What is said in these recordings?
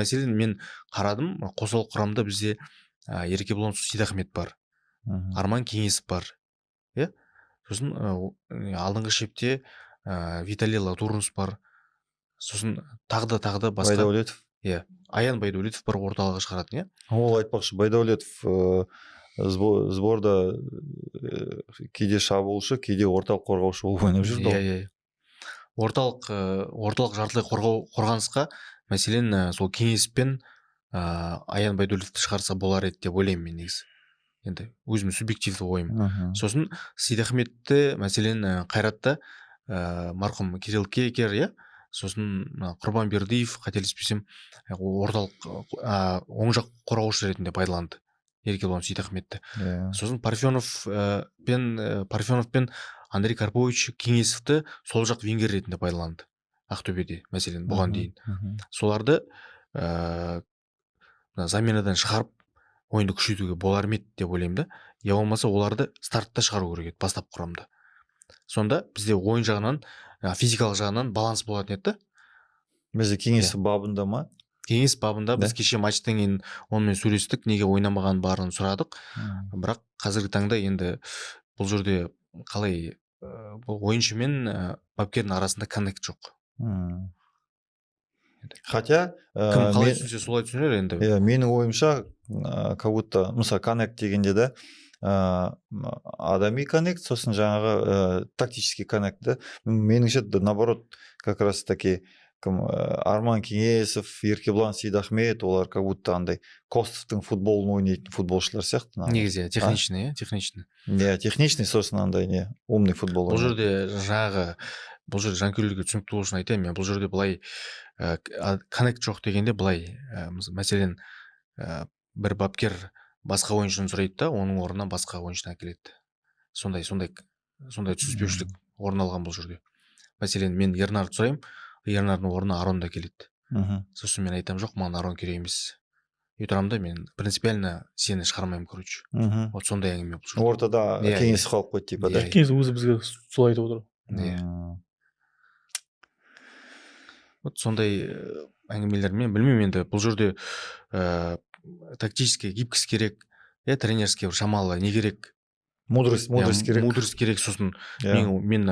Мәселен, мен қарадым, қосалқы құрамда бізде Еркебұлан Сейдахмет бар, Арман Кеңесов бар, иә. Сосын алдыңғы шепте Виталий Латурнус бар, сосын тағы да, тағы да басқа. Байдәулетов. Иә, Аян Байдәулетов бар, орталығы шығаратын, иә. Ол, айтпақшы, Байдәулетов сборда кейде шабуылшы, кейде орталық қорғаушы болып ойнап жүрді Иә. ғой. Иә, орталық жартылай қорғау, қорғанысқа, мәселен, сол Кеңесов пен Аян Байдәулетовті шығарса болар еді деп ойлаймын мен негізі, енді өзімнің субъективті ойым. Сосын Сейдахметті, мәселен, Қайратта марқұм Кирилл Кекер, иә, сосын мына Құрбан Бердиев, қателеспесем, орталық, оң жақ қорғаушы ретінде пайдаланды Еркебұлан Сейдахметті. Сосын Парфенов пен Андрей Карпович Кеңесовті сол жақ вингер ретінде пайдаланды Ақтөбеде, мәселен, бұған дейін. Соларды мына заменадан шығарып, ойынды күшейтуге болар ма еді деп ойлаймын да. Я болмаса оларды стартта шығару керек еді, бастап құрамда. Сонда бізде ойын жағынан, физикалық жағынан баланс болатын еді да. Бізде Кеңесов бабында ма? Кеңес бабында. Біз Да? кеше матчтан кейін онымен сөйлестік, неге ойнамағанын барын сұрадық. Бірақ қазіргі таңда енді бұл жерде қалай, бұл ойыншы мен бапкердің арасында коннект жоқ. Хотя Кім қалай түсінсе, солай түсінер енді. Иә, менің ойымша, как будто, мысалы, коннект дегенде да, адами коннект, сосын жаңағы тактический коннект да. Меніңше, наоборот, как раз таки кім, Арман Кеңесов, Еркебұлан Сейдахмет, олар как будто андай Костовтың футболын ойнайтын футболшылар сияқты, наоборот. Негізі, техничный, иә, техничный. Иә, техничный, сосын андай не, умный футбол Бұл ойнайды. жерде жаңағы, бұл жерде жанкүйерлерге түсінікті болу үшін айтайын мен, бұл жерде былай, коннект жоқ дегенде былай, мәселен, бір бапкер басқа ойыншыны сұрайды да, оның орнына басқа ойыншыны әкеледі. Сондай түсініспеушілік орын алған бұл жерде. Мәселен, мен Ернарды сұраймын, Ернардың орнына Арон да келеді. Сосын мен айтамын: «Жоқ, маған Арон керек емес», и тұрамын да, мен принципиально сені шығармаймын, короче. Вот сондай әңгіме бұл жерде. Ортада Иә. Кеңесов қалып қойды типа да. Иә. Кеңес өзі бізге солай айтып отыр. Иә. Вот сондай әңгімелермен, білмеймін енді, бұл жерде тактический гибкость керек, иә, тренерский бір шамалы не керек. Мудрость, мудрость Иә, керек. Мудрость керек. Сосын мен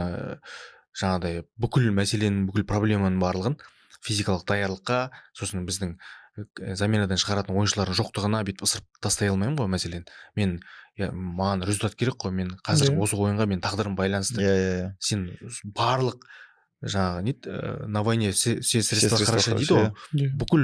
жаңағыдай бүкіл мәселенің, бүкіл проблеманың барлығын физикалық даярлыққа, сосын біздің заменадан шығаратын ойыншылардың жоқтығына бүйтіп ысырып тастай алмаймын ғой. Мәселен, мен, иә, маған результат керек қой, мен қазір осы ойынға мен тағдырым байланысты. иә иә иә Сен барлық жаңағы не еді, на войне все средства средства хороши хороши, дейді ғой. Иә. Бүкіл